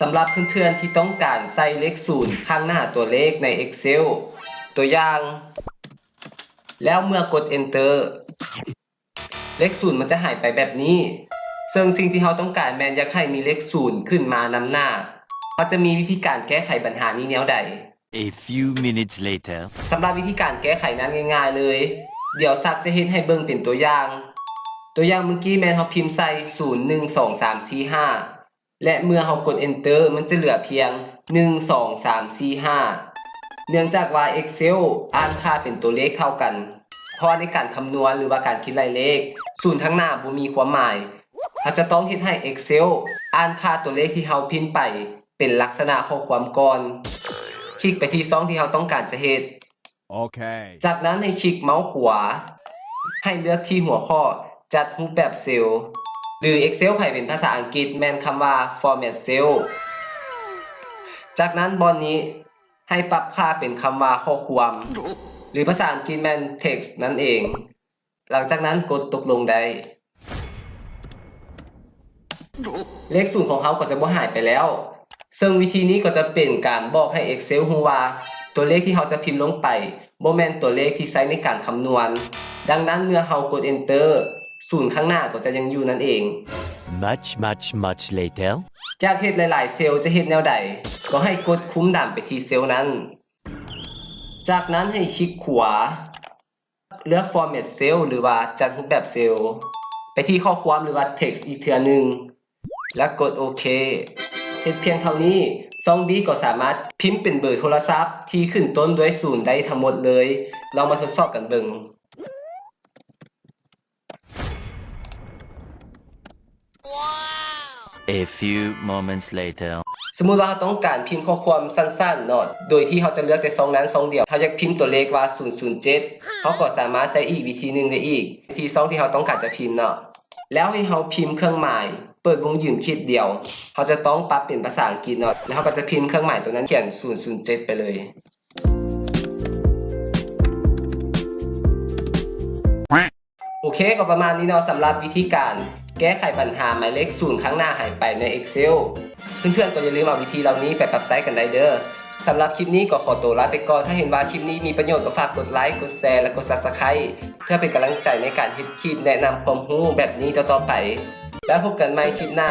ສຳລັບເພື່ອນໆທີ່ຕ້ອງການໃສ່ເລກສູນຂ້າງໜ້າຕົວເລກໃນ Excel ຕົວຢ່າງ ແລ້ວເມື່ອກົດ Enter ເລກສູນມັນຈະຫາຍໄປແບບນີ້, ເຊິ່ງສິ່ງທີ່ເຮົາຕ້ອງການແມ່ນຢາກໃຫ້ມີເລກສູນຂຶ້ນມານຳໜ້າ. ເຮົາຈະມີວິທີການແກ້ໄຂບັນຫານີ້ແນວໃດ? A few minutes later. ສຳລັບວິທີການແກ້ໄຂນັ້ນງ່າຍໆເລີຍ. ດຽວສັກຈະເຮັດໃຫ້ເບິ່ງເປັນຕົວຢ່າງ. ຕົວຢ່າງມື້ກີ້ແມ່ນເຮົາພິມໃສ່ ສູນ ໜຶ່ງ ສອງ ສາມ ສີ່ ຫ້າ ແລະ ເມື່ອເຮົາກົດ Enter ມັນຈະເຫຼືອພຽງ ໜຶ່ງ ສອງ ສາມ ສີ່ ຫ້າ ເນື່ອງຈາກວ່າ Excel ອ່ານຄ່າເປັນຕົວເລກເທົ່າກັນ, ເພາະວ່າໃນການຄຳນວນ ຫຼືວ່າການຄິດໄລ່ເລກ, ສູນທາງໜ້າບໍ່ມີຄວາມໝາຍ. ເຮົາຈະຕ້ອງເຮັດໃຫ້ Excel ອ່ານຄ່າຕົວເລກທີ່ເຮົາພິມໄປເປັນລັກສະນະຂໍ້ຄວາມກ່ອນ. ຄລິກໄປທີ່ຊ່ອງທີ່ເຮົາຕ້ອງການຈະເຮັດ. ໂອເຄ. ຈາກນັ້ນໃຫ້ຄລິກເມົາສ໌ຂວາ, ໃຫ້ເລືອກທີ່ຫົວຂໍ້ຈັດຮູບແບບເຊວ ຫຼື Excel ໃຜເປັນພາສາອັງກິດແມ່ນຄຳວ່າ Format Cell. ຈາກນັ້ນບ່ອນນີ້ໃຫ້ປັບຄ່າເປັນຄຳວ່າຂໍ້ຄວາມ ຫຼື ພາສາອັງກິດແມ່ນ Text ນັ້ນເອງ. ຫຼັງຈາກນັ້ນກົດຕົກລົງໄດ້. ເລກສູນຂອງເຮົາກໍຈະບໍ່ຫາຍໄປແລ້ວ. ເຊິ່ງວິທີນີ້ກໍຈະເປັນການບອກໃຫ້ Excel ຮູ້ວ່າຕົວເລກທີ່ເຮົາຈະພິມລົງໄປບໍ່ແມ່ນຕົວເລກທີ່ໃຊ້ໃນການຄຳນວນ. ດັ່ງນັ້ນເມື່ອເຮົາກົດ Enter ສູນຂ້າງໜ້າກໍຈະຍັງຢູ່ນັ້ນເອງ. Much, much, much later. ຢາກເຮັດຫຼາຍໆເຊວຈະເຮັດແນວໃດ? ກໍໃຫ້ກົດຄຸມດຳໄປທີ່ເຊວນັ້ນ. ຈາກນັ້ນໃຫ້ຄລິກຂວາ. ເລືອກ Format Cell ຫຼືວ່າຈັດຮູບແບບເຊວ ໄປທີ່ຂໍ້ຄວາມ ຫຼືວ່າ Text ອີກເທື່ອໜຶ່ງ ແລ້ວກົດໂອເຄ. ເຮັດພຽງເທົ່ານີ້ ຊ່ອງ B ກໍສາມາດພິມເປັນເບີໂທລະສັບທີ່ຂຶ້ນຕົ້ນດ້ວຍ ສູນ ໄດ້ທັງໝົດເລີຍ. ລອງມາທົດສອບກັນເບິ່ງ. A few moments later. ສົມມຸດວ່າເຮົາຕ້ອງການພິມຂໍ້ຄວາມສັ້ນໆເນາະ ໂດຍທີ່ເຮົາຈະເລືອກແຕ່ຊ່ອງນັ້ນຊ່ອງດຽວ. ເຮົາຢາກພິມຕົວເລກວ່າ ສູນ ສູນ ເຈັດ ເຮົາກໍສາມາດໃສ່ອີກວິທີໜຶ່ງໄດ້ອີກ, ວິທີຊ່ອງທີ່ເຮົາຕ້ອງການຈະພິມເນາະ. ແລ້ວໃຫ້ເຮົາພິມເຄື່ອງໝາຍເປີດວົງຢືນຂີດດຽວ. ເຮົາຈະຕ້ອງປັບເປັນພາສາອັງກິດເນາະ, ແລ້ວເຮົາກໍຈະພິມເຄື່ອງໝາຍຕົວນັ້ນຂຽນ ສູນ ສູນ ເຈັດ ໄປເລີຍ. ໂອເຄ ກໍປະມານນີ້ເນາະ ສຳລັບວິທີການແກ້ໄຂບັນຫາໝາຍເລກສູນຂ້າງໜ້າຫາຍໄປໃນ Excel. ເພື່ອນໆກໍຢ່າລືມເອົາວິທີເຫຼົ່ານີ້ໄປປັບໃຊ້ກັນໄດ້ເດີ້. ສຳລັບຄລິບນີ້ກໍຂໍຕົວລາໄປກ່ອນ. ຖ້າເຫັນວ່າຄລິບນີ້ມີປະໂຫຍດກໍຝາກກົດໄລ, ກົດແຊ ແລະ ກົດ Subscribe ເພື່ອເປັນກຳລັງໃຈໃນການເຮັດຄລິບແນະນຳຄວາມຮູ້ແບບນີ້ຕໍ່ໆໄປ. ແລ້ວພົບກັນໃໝ່ຄລິບໜ້າ.